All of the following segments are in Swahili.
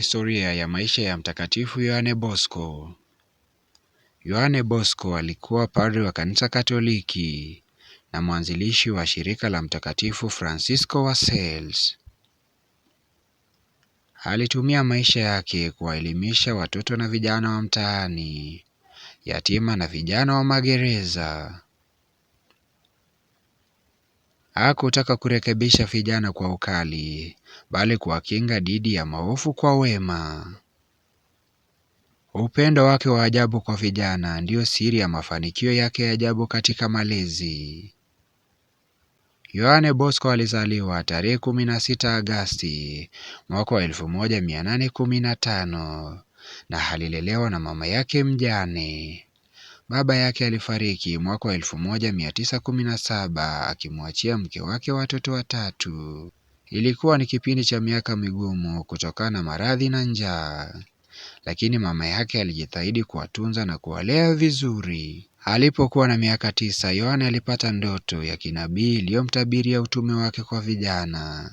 Historia ya maisha ya Mtakatifu Yohane Bosco. Yohane Bosco alikuwa padri wa Kanisa Katoliki na mwanzilishi wa shirika la Mtakatifu Fransisko wa Sales. Alitumia maisha yake kuwaelimisha watoto na vijana wa mtaani, yatima na vijana wa magereza. Hakutaka kurekebisha vijana kwa ukali, bali kuwakinga dhidi ya maovu kwa wema. Upendo wake wa ajabu kwa vijana ndiyo siri ya mafanikio yake ya ajabu katika malezi. Yohane Bosco alizaliwa tarehe 16 Agasti mwaka wa 1815 na alilelewa na mama yake mjane. Baba yake alifariki mwaka wa 1917 akimwachia mke wake watoto watatu. Ilikuwa ni kipindi cha miaka migumu kutokana na maradhi na njaa, lakini mama yake alijitahidi kuwatunza na kuwalea vizuri. Alipokuwa na miaka 9, Yohane alipata ndoto ya kinabii iliyomtabiria utume wake kwa vijana.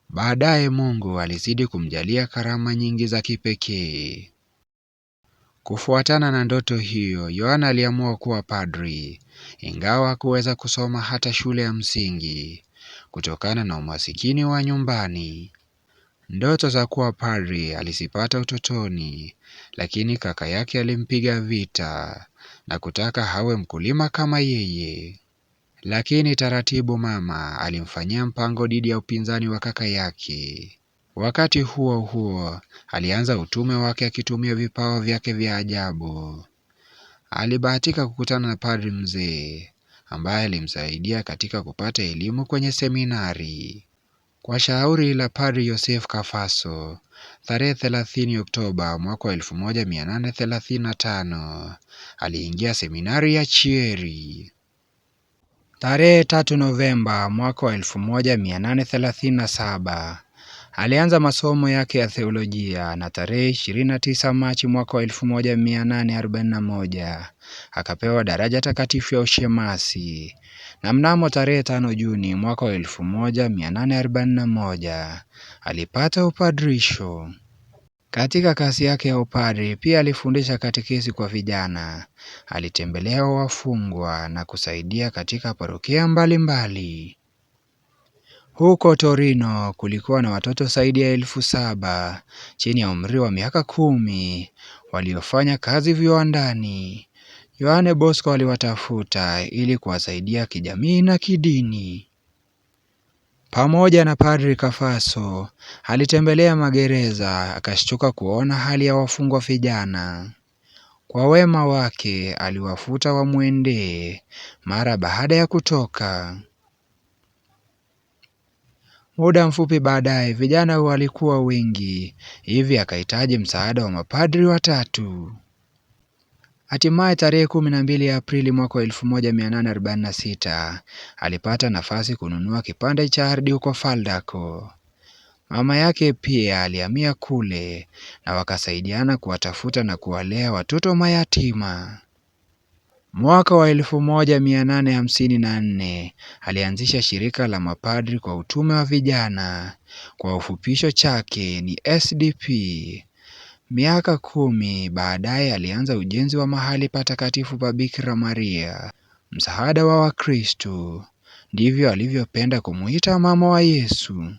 Baadaye Mungu alizidi kumjalia karama nyingi za kipekee. Kufuatana na ndoto hiyo, Yohana aliamua kuwa padri, ingawa hakuweza kusoma hata shule ya msingi kutokana na umasikini wa nyumbani. Ndoto za kuwa padri alizipata utotoni, lakini kaka yake alimpiga vita na kutaka awe mkulima kama yeye. Lakini taratibu mama alimfanyia mpango dhidi ya upinzani wa kaka yake. Wakati huo huo, alianza utume wake akitumia vipawa vyake vya ajabu. Alibahatika kukutana na padri mzee ambaye alimsaidia katika kupata elimu kwenye seminari. Kwa shauri la Padri Joseph Cafasso, tarehe 30 Oktoba mwaka 1835 aliingia seminari ya Chieri. Tarehe 3 Novemba mwaka 1837 alianza masomo yake ya theolojia na tarehe 29 Machi mwaka 1841 akapewa daraja takatifu ya ushemasi, na mnamo tarehe 5 Juni mwaka 1841 alipata upadrisho. Katika kazi yake ya upadri pia alifundisha katekesi kwa vijana, alitembelea wafungwa na kusaidia katika parokia mbalimbali. Huko Torino kulikuwa na watoto zaidi ya 7,000 chini ya umri wa miaka 10 waliofanya kazi viwandani. Yohane Bosco aliwatafuta ili kuwasaidia kijamii na kidini. Pamoja na Padri Cafasso alitembelea magereza akashtuka kuona hali ya wafungwa vijana. Kwa wema wake aliwafuta wamwendee mara baada ya kutoka. Muda mfupi baadaye vijana walikuwa wengi, hivi akahitaji msaada wa mapadri watatu. Hatimaye tarehe 12 Aprili mwaka 1846 alipata nafasi kununua kipande cha ardhi huko Faldaco. Mama yake pia alihamia kule na wakasaidiana kuwatafuta na kuwalea watoto mayatima. Mwaka wa 1854 alianzisha shirika la mapadri kwa utume wa vijana, kwa ufupisho chake ni SDP. Miaka 10 baadaye alianza ujenzi wa mahali patakatifu pa Bikira Maria, msaada wa Wakristo. Ndivyo alivyopenda kumuita mama wa Yesu.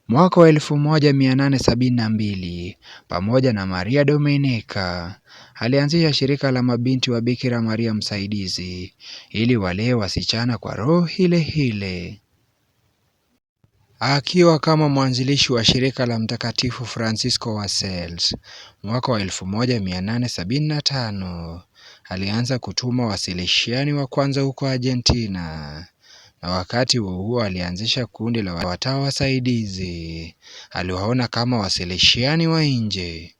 Mwaka wa 1872 pamoja na Maria Dominika alianzisha shirika la mabinti wa Bikira Maria Msaidizi ili walee wasichana kwa roho ile ile. Akiwa kama mwanzilishi wa shirika la Mtakatifu Fransisko wa Sales mwaka wa 1875 alianza kutuma Wasalesiani wa kwanza huko Argentina, na wakati huo huo alianzisha kundi la watawa wasaidizi. Aliwaona kama Wasalesiani wa nje.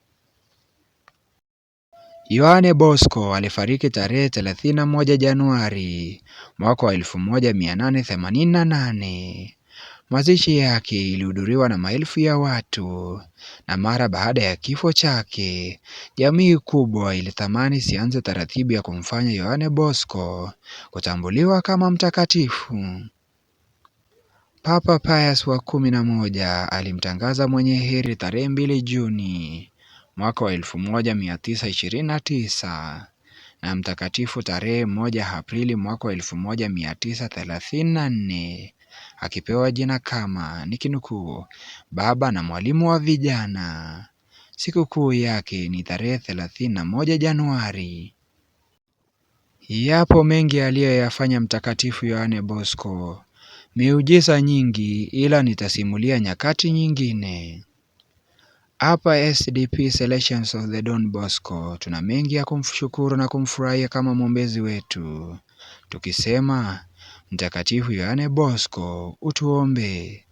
Yohane Bosco alifariki tarehe 31 Januari mwaka wa 1888. Mazishi yake ilihudhuriwa na maelfu ya watu, na mara baada ya kifo chake, jamii kubwa ilitamani sianze taratibu ya kumfanya Yohane Bosco kutambuliwa kama mtakatifu. Papa Pius wa 11 alimtangaza mwenye heri tarehe 2 Juni mwaka wa 1929 na mtakatifu tarehe 1 Aprili mwaka wa 1934 akipewa jina kama nikinukuu, baba na mwalimu wa vijana. Sikukuu yake ni tarehe 31 Januari. Yapo mengi aliyoyafanya Mtakatifu Yohane Bosco, miujiza nyingi, ila nitasimulia nyakati nyingine. Hapa SDP Selections of the Don Bosco tuna mengi ya kumshukuru na kumfurahia kama mwombezi wetu, tukisema Mtakatifu Yohane Bosco utuombe.